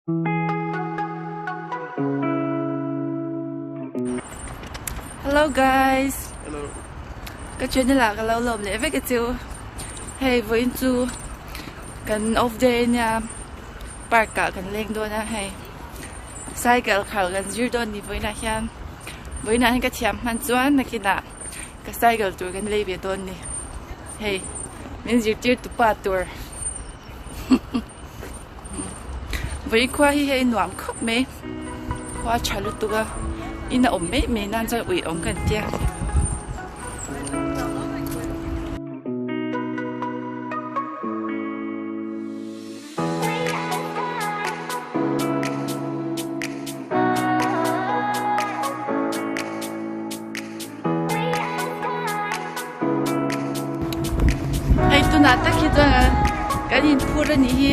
Hello guys. Hello. Ka channel ah ka lo lawm leh vek a chu. Hei vawiin chu kan off day ania park ah kan leng dawn a hei cycle khal kan zir dawn ni vawiin ah hian vawiin ah hian ka thiam hman chuan nakinah ka cycle tur kan lei ve dawn ni hei min zirtir tupa tur. Vawi khua hi hei nuam khawp mai khua tha lutuk a in a awm mai mai nan chuan ui awm kan tia. Hei tunah tak hi chuan kan inphur a nih hi.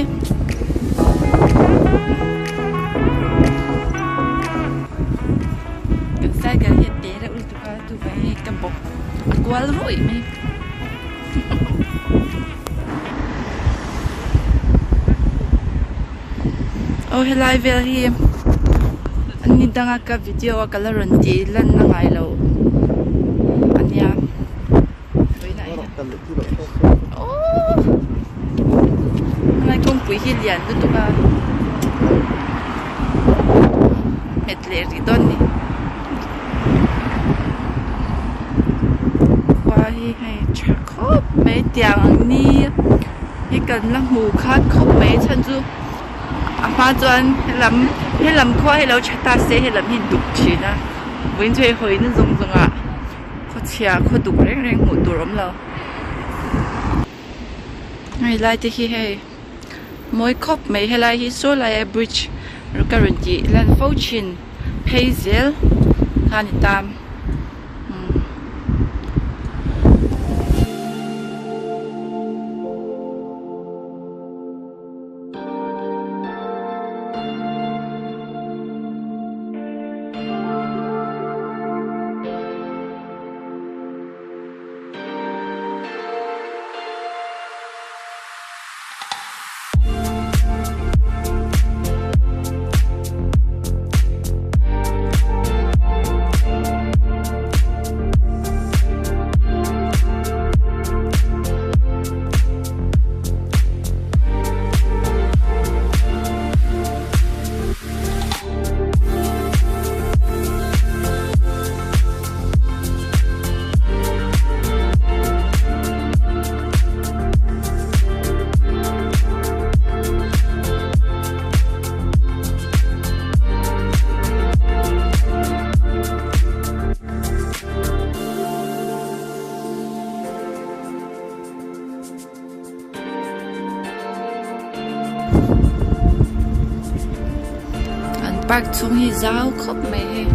Kan cycle hi a te reuh lutuk a chuvang hi ka bawk a kual ruih mai. Aw helai vel hi ni danga ka video a ka la rawn tih lan na ngai lo a nia vawiinah hian aww helai kawngpui hi lian lutuk a nghet leh rih dawn a ni khua hi hei tha khawp mai tiang ang ni hi kan la hmu khat khawp mai chhan chu a hma chuan helam helam khua hi lo tha ta se helam hi duk thin a vawiin chu hei hawina zawng zawng ah khaw chhia khaw duk reng reng hmuh tur a awm lo hei lai te hi hei mawi khawp mai helai hi saw laia bridge ka rawn tih lan fo thin phei zel kha a ni ta. An park chhung hi zau khawp mai hei.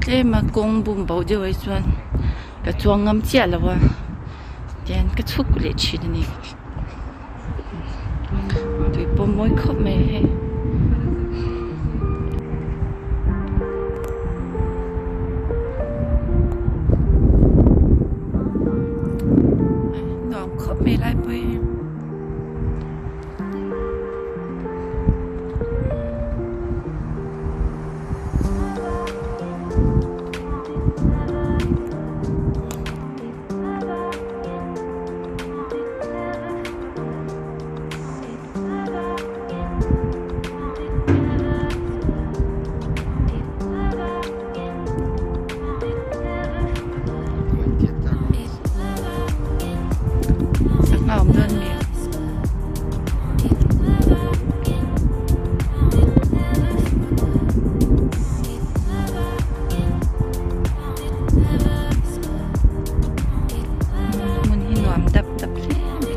Tlem a kawng bum bo deuh ai chuan ka chuang ngam chiah lo a tihian ka chhuk leh thin a ni tui pawh mawi khawp mai hei. Nuam khawp mai lai pawh hi. Sangha awm dawn mi? Hmun hi nuam dap dap hle mai.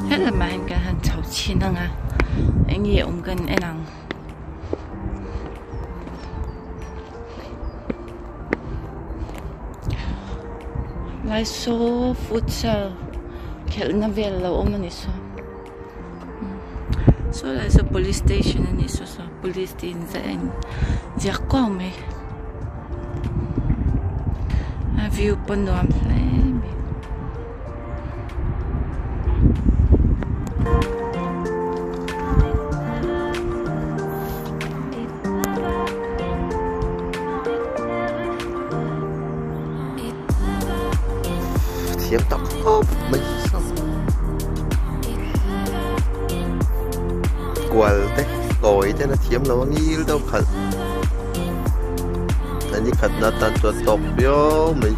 Helamah hian kan han chho chhin ang a, eng nge awm kan en ang. Lai saw futsal khelhna vel lo awm a ni saw. Saw lai saw police station a nih saw saw police tih in ziah a in ziak kuau mai a view pawh nuam hle mai. Thiam tak khawp mai kual te tawi ten a thiam lo a ngil deuh khalh a ni khat na tan chuan tawk viau mai.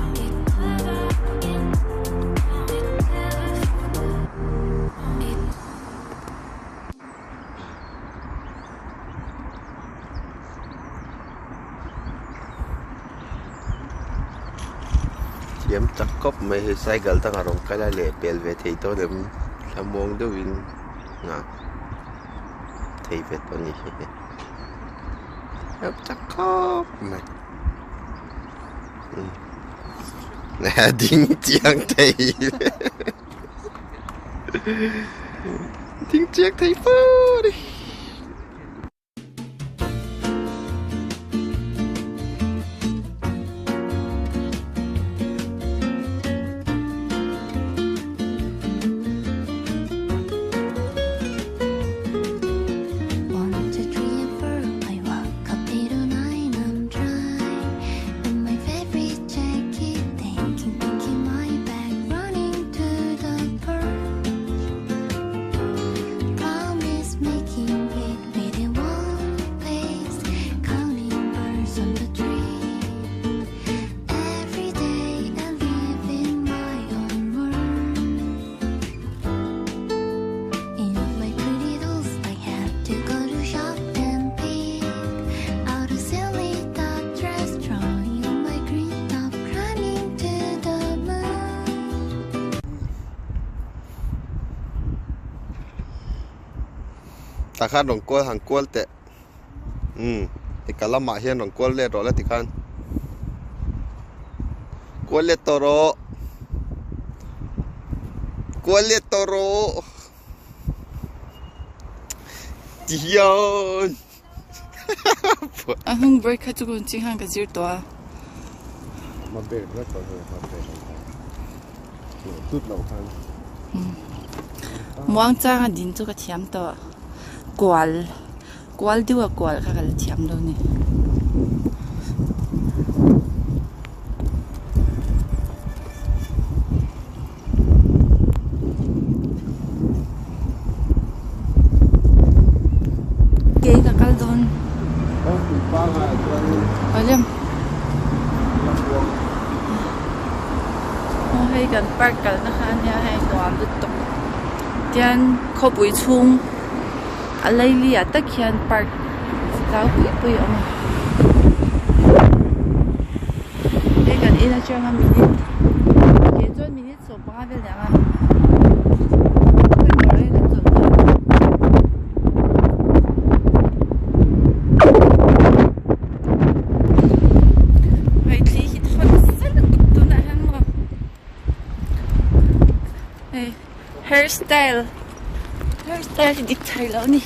Thiam chak khawp mai hei cycle dangah rawn kal a leh pel ve thei dawn em thlamuang deuhin nghah thei ve tawh a ni hi thiam chak khawp mai a ding chiang thei ding chiang thei fur a ni. Tah khan rawn kual han kual teh umm eka lamah hian rawn kual let rawh la tikhan kual let tawh rawh kual let tawh rawh ti hian A hnung brake kha chu kun ching khan ka zir tawh a. Muang chang a din chu ka thiam tawh. Kual kual deuh a kual kha ka la thiam lo a ni. Kei ka kal dawn. Awlem. Aw hei kan park kalna kha ania hei nuam lutuk. Tian khawpui chhung a laili ah tak hian park zau pui pui a awm a. Hei kan in atanga minute ke chuan minute sawmpanga vel ni ang a. Hei thli hi thawn nasa lutuk tunah hian maw hei hairstyle hairstyle hi dik thei lo a ni.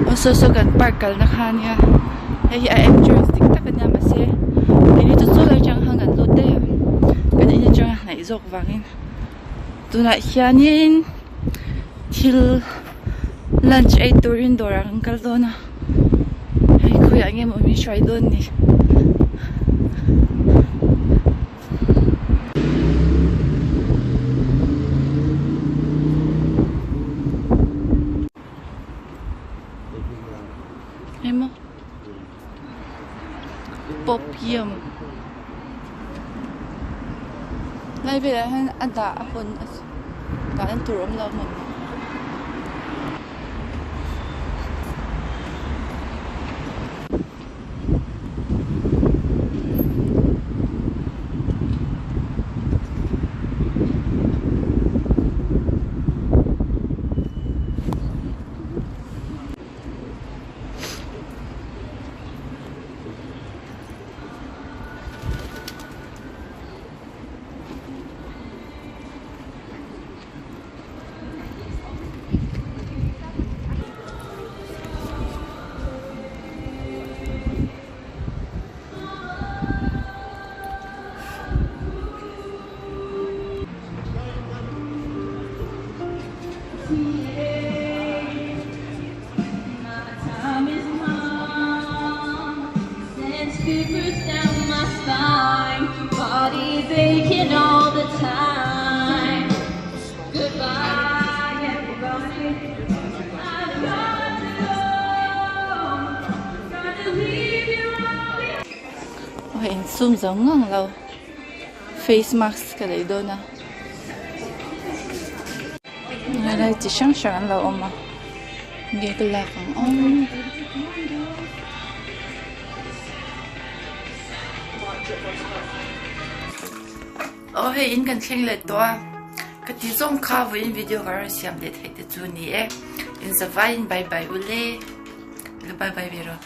Aw saw saw kan park kalna kha ania hei hi a entrance dik tak ania mahse keini chu chaw lai atang khan kan lut daih a kan in atanga hnaih zawk vangin tunah hianin thil lunch ei turin dawrah kan kal dawn a hei khawiah nge maw min hruai dawn ni. Emaw popium lai velah hian a dah a hawn dah na tur awm lo maw. Body's aching all the time. Goodbye, everybody. I've got to go. Got to leave you all behind. Aw insum zo ngang lo face mask ka lei dawn a helai chi hrang hrang an lo awm a nge ka lak ang aw. Aw hei in kan thleng leh tawh a ka ti zawng kha vawiin video ka rawn siam leh theih te chu a ni e in zavaiin bye bye u le. Bye bye ve rawh.